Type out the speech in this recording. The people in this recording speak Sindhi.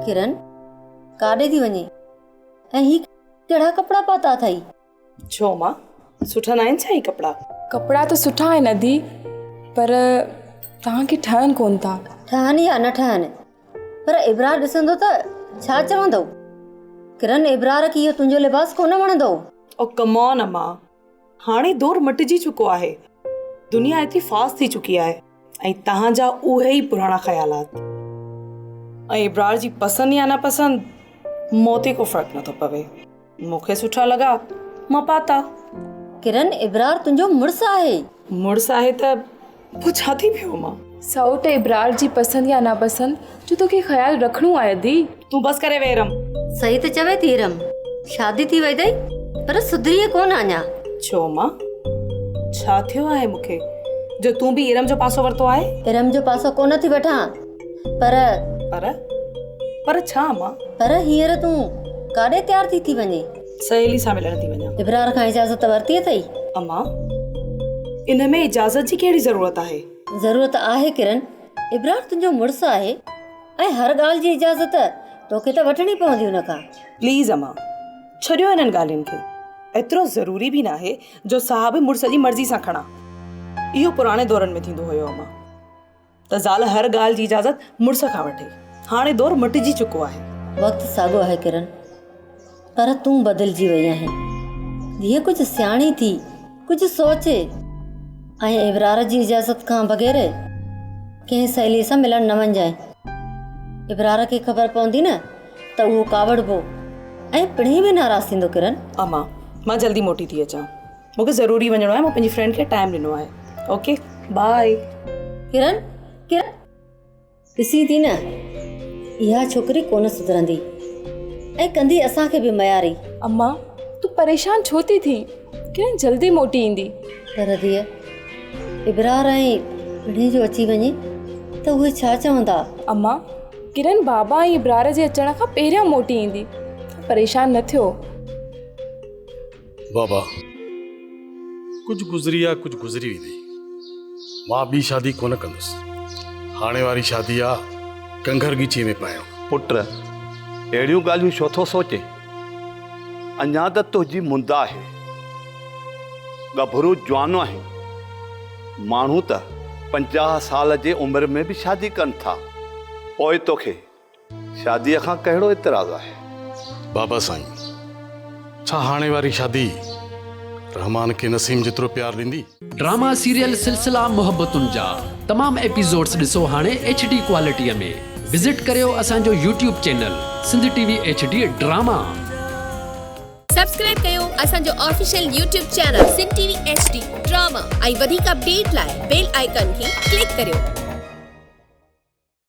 ڪرن، ڪاڏي ٿي وڃين ۽ هي ڪهڙا ڪپڙا پاتا اٿئي؟ ڇو امان، سٺا ناهن ڇا هي ڪپڙا؟ ڪپڙا ته سٺا آهن ادي، پر توهان کي ٺهن ڪونه ٿا. ٺهن يا نه ٺهن، پر ابرار ڏسندو ته ڇا چوندو؟ ڪرن، ابرار کي اهو تنهنجو لباس ڪونه وڻندو. او ڪم آن امان، هاڻي دور مٽجي چڪو آهي. دنيا ايتري فاسٽ ٿي چڪي آهي ۽ توهان جا اهي ئي پراڻا خيالات. ۽ ابرار جي پسند يا ناپسند مون تي ڪو فرق نٿو پوي. مون کي سٺا لڳا مان پاتا. ڪرن ابرار تنهنجو مڙس آهي. مڙس آهي ته پوء ڇا ٿي پيو امان. سئوٽ ابرار جي پسند يا ناپسند جو توکي خيال رکڻو آهي ادي. تون بس ڪري ويهه ارم. صحيح ته چوي ٿي ارم. شادي ٿي وئي اٿئي پر سڌريئي ڪونه اڃا. ڇو امان ڇا ٿيو آهي مون کي جو تون به ارم جو پاسو ورتو آهي. ارم جو پاسو ڪونه ٿي وٺان پر. پر؟ پر ڇا امان؟ پر هينئر تون ڪاڏي تيار ٿي ٿي وڃين؟ سهيلي سان ملڻ ٿي وڃان. ابرار کان اجازت ورتي اٿئي؟ امان، ان ۾ اجازت جي ڪهڙي ضرورت آهي؟ ضرورت آهي ڪرن، ابرار تنهنجو مڙس آهي ۽ هر ڳالهه جي اجازت توکي ته وٺڻي پوندي ان کان. پليز امان، ڇڏيو انهن ڳالهين کي. ايترو ضروري به ناهي جو ساهه به مڙس جي مرضي سان کڻان. اهو پراڻي دورن ۾ ٿيندو هيو امان. ته زال هر ڳالهه جي اجازت مڙس کان وٺي. هاڻي دور مٽجي چڪو آهي. وقت ساڳيو آهي ڪرن، پر تون بدلجي وئي آهين. ڌيء ڪجهه سياڻي ٿي، ڪجهه سوچ ۽ ابرار جي اجازت کان بغير ڪنهن سهيليء سان ملڻ نه وڃجانء. ابرار کي خبر پوندي نه ته اهو ڪاوڙبو ۽ پڻهين به ناراض ٿيندو ڪرن. امان، مان جلدي موٽي ٿي اچان. مون کي ضروري وڃڻو آهي مون پنهنجي فرينڊ کي ٽائيم ڏنو آهي اوڪي باء. ڪرن ڪرن ڏسين ٿي نه اها ڇوڪري ڪونه سڌرندي ۽ ڪندي اسان کي به مياري. امان تون پريشان ڇو ٿي ٿين ڪرن جلدي موٽي ايندي. پر ڌيء ابرار ۽ پڻهين جو اچي وڃي ته اهي ڇا چوندا. امان ڪرن بابا ۽ ابرار جي اچڻ کان پهريان موٽي ايندي پريشان نه ٿيو. بابا ڪجهه گذري آ ڪجهه گذري ويندي. مان ٻي شادي ڪونه ڪندس. هاڻي واري شادي آ ڪنگهر ڳچيء ۾ پائڻو. پٽ اهڙيون ڳالهيون ڇو ٿو سوچين؟ اڃا ته تنهنجي مند آهي. ڳڀرو جوان آهين. ماڻهو ته 50 سال جي عمر ۾ به شادي ڪن ٿا. پوء توکي شاديء کان ڪهڙو اعتراض آهي؟ بابا سائين، ڇا هاڻي واري شادي رحمان کي نسيم جيترو پيار ڏيندي؟ ڊراما سيريل سلسلا محبتن جا تمام ايپيسوڊس ڏسو هاڻي ايڇ ڊي ڪوالٽي ۾ وزٽ ڪريو اسان جو YouTube channel Sindh T V H D drama. Subscribe ڪيو اسان جو official YouTube channel Sindh T V H D drama ۽ وڌيڪ اپڊيٽ لاء بيل آئيڪان کي ڪلڪ ڪريو.